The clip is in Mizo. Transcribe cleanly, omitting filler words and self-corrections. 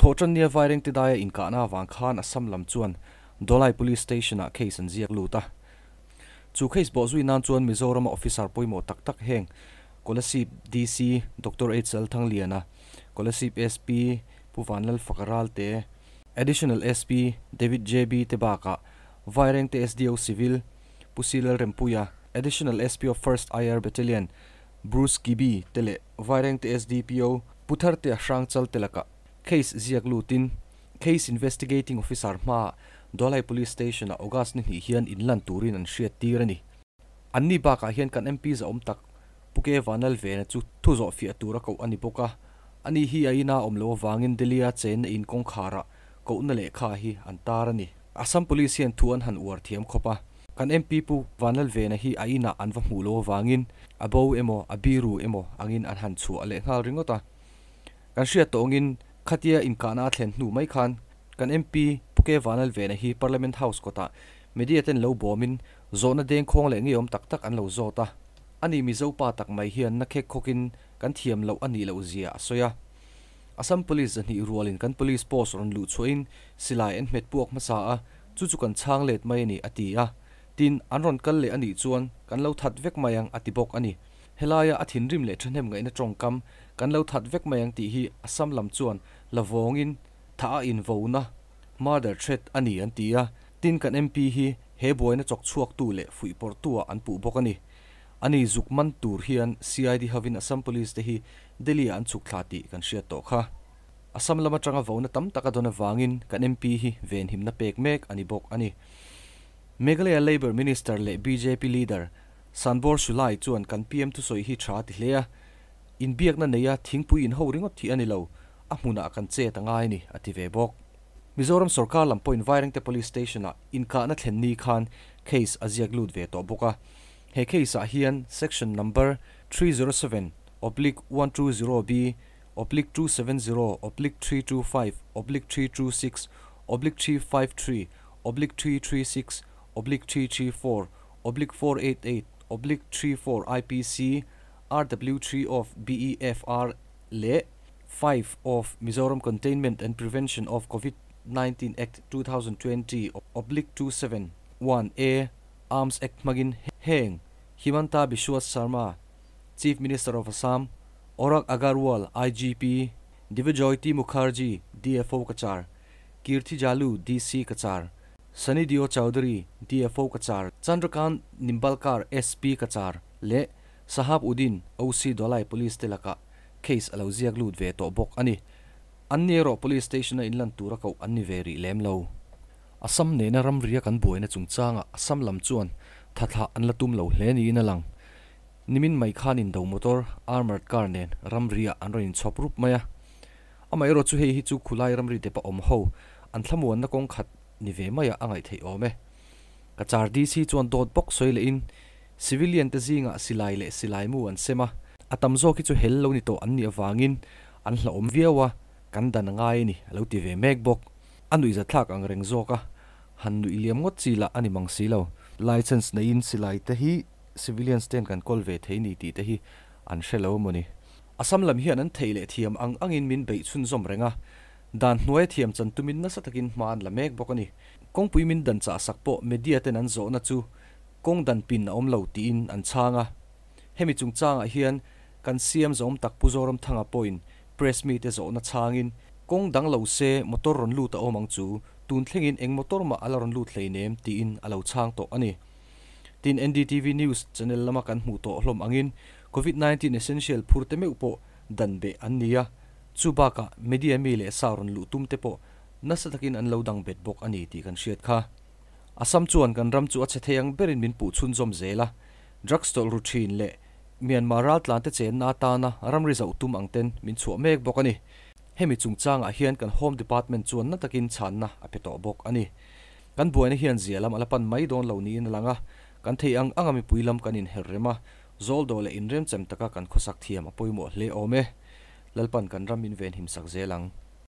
Thawhtannia Vairengte daia inkahna avang khan Assam lam chuan Dholai Police Station-ah case an ziak lut a. Chu case bawhzui nan chuan Mizorama officer pawimawh tak tak heng Kolasib DC Doctor HL Thangliana, Kolasib SP Pu Vanlal Fakaral te, Additional SP David JB te bakah Vairengte SDO Civil Pu Silal Rempuia, Additional SP of First IR Battalion Bruce Kibi te leh Vairengte SDPO Pu Thartea Hrangchal te lakah case ziak lutin Case Investigating Officer hmaah Dholai Police Station-ah August ni hnih hian inlan turin an hriat tir a ni. Anni bakah hian kan MP zahawm tak Pu Ke Vanlalvena chu thu zawh fiah tura koh a ni bawk a. Ani hi a ina awm loh avangin Delhi-a chenna in kawngkharah kohna lehkha hi an tar a ni. Assam Police hian thu an han uar thiam khawp a. Kan MP Pu Vanlalvena hi a inah an va hmuh loh avangin a bo emaw a biru emaw angin an han chhuah leh nghal ringawt a. Kan hriat tawh angin khatia inkahna a thlen hnu mai khan kan MP Pu Ke Vanlalvena hi Parliament House kawtah media ten lo bawmin zawhna dengkhawng leh ngeiawm tak tak an lo zawt a. Ani Mizo pa tak mai hian na khek khawkin kan thiam loh a nih loh zia a sawi a. Assam Police zahnih rualin kan Police post rawn luh chhuahin silai an hmet puak hmasa a, chu chu kan chhang let mai a ni a ti a. Tin, an rawn kal leh a nih chuan kan lo that vek mai ang a ti bawk a ni. Helaia a thinrim leh thahnem ngaihna tawngkam kan lo that vek mai ang tih hi Assam lam chuan la vawngin tha a invona, murder threat, a ni an ti a. Tin, kan MP hi he buaina chawk chhuaktu leh fuihpawrhtua an puh bawk a ni. Ani zuk man tur hian CID hovin Assam Police te hi Delhi-ah an chhuk thla tih kan hriat tawh kha. Assam lam atanga vona tam tak a dawn avangin kan MP hi venhimna pek mek a ni bawk a ni. Meghalaya Labour Minister leh bjp leader Sanbor Sulai chuan kan PM thusawi hi tha a ti hle a, inbiakna neia thingpui inho ringawt hi a ni lo, a hmunah kan chet a ngai a ni, a ti ve bawk. Mizoram sorkar lam pawhin Vairengte Police Station-ah inkahna thlen ni khan case a ziak lut ve tawh bawk a. He case-ah hian Section Number 307 oblique 120B oblique 270 oblique 325 oblique 326 oblique 353 oblique 336 oblique 334 oblique 488 oblique 34 IPC RW 3 of BEFR leh 5 of Mizoram Containment and Prevention of Covid-19 Act 2020 oblique 271 A Arms Act hmangin heng Himanta Biswa Sarma, Chief Minister of Assam, Orak Agarwal, IGP, Dibyajoyoti Mukherjee, DFO Cachar, Kirthi Jalu, DC Cachar, Sunny Deo Chowdhury, DFO Cachar, Chandrakant Nimbalkar, SP Cachar leh Sahab Uddin, OC Dholai Police te lakah case a lo ziak lut ve tawh bawk a ni. An ni erawh Police Station-a inlan tura koh an ni ve rih lem lo. Assam nena ramria kan buaina chungchangah Assam lam chuan thathlah an la tum lo hle niin a lang. Nimin mai khan indo motor, armoured car nen ramriah an rawn inchhawp rup mai a. Amaherawh chu hei hi chu khulai ramri dep a awm ho an thlamuanna kawng khat ni ve maiah a ngaih theih awm e. Cachar DC chuan dawt bawk sawi lehin civilian te zingah silai leh silai mu an sem a, a tam zawk hi chu hel lo ni tawh an nih avangin an hlauhawm viau a, kan dan a ngai a ni a lo ti ve mek bawk. A nuihzatthlak ang reng zawk a, han nuih liam ngawt chi lah a ni mang si lo. License neiin silai te hi civilians ten kan kawl ve thei ni tih te hi an hre lo emaw ni. Assam lam hian an theih leh thiam ang angin min beih chhunzawm reng a, dan hnuaia thiam chan tumin nasa takin hma an la mek bawk a ni. Kawngpui min dan chah sak pawh media ten an zawhna chu kawng dan pin a awm lo tiin an chhang a. Hemi chungchangah hian kan siam zawm tak Pu Zoramthanga pawhin press mite zawhna chhangin kawng dang lo se motor rawn lut a awm ang chu, tun thlengin eng motor mah a la rawn lut hleinem tiin a lo chhang tawh a ni. Tin, NDTV News channel lama kan hmuh tawh hlawm angin Covid 19 essential phur te meuh pawh dan beh an ni a, chu bakah media mi leh sa rawn luh tum te pawh nasa takin an lo dang bet bawk a ni tih kan hriat kha. Assam chuan kan ram chu a chhe thei ang berin min puh chhunzawm zel a, drugs tawlh ru thin leh Myanmar raltlan te chenna atana ramri zauh tum ang ten min chhuah mek bawk a ni. Hemi chungchangah hian kan Home Department chuan na takin chhanna a pe tawh bawk a ni. Kan buaina hian zia lam a la pan mai dawn lo niin a lang a, kan thei ang anga mipui lam kan inher rem a, Zawldawh leh inremchem taka kan khawsak thiam a pawimawh hle awm e. Lalpan kan ram min venhim sak zel ang.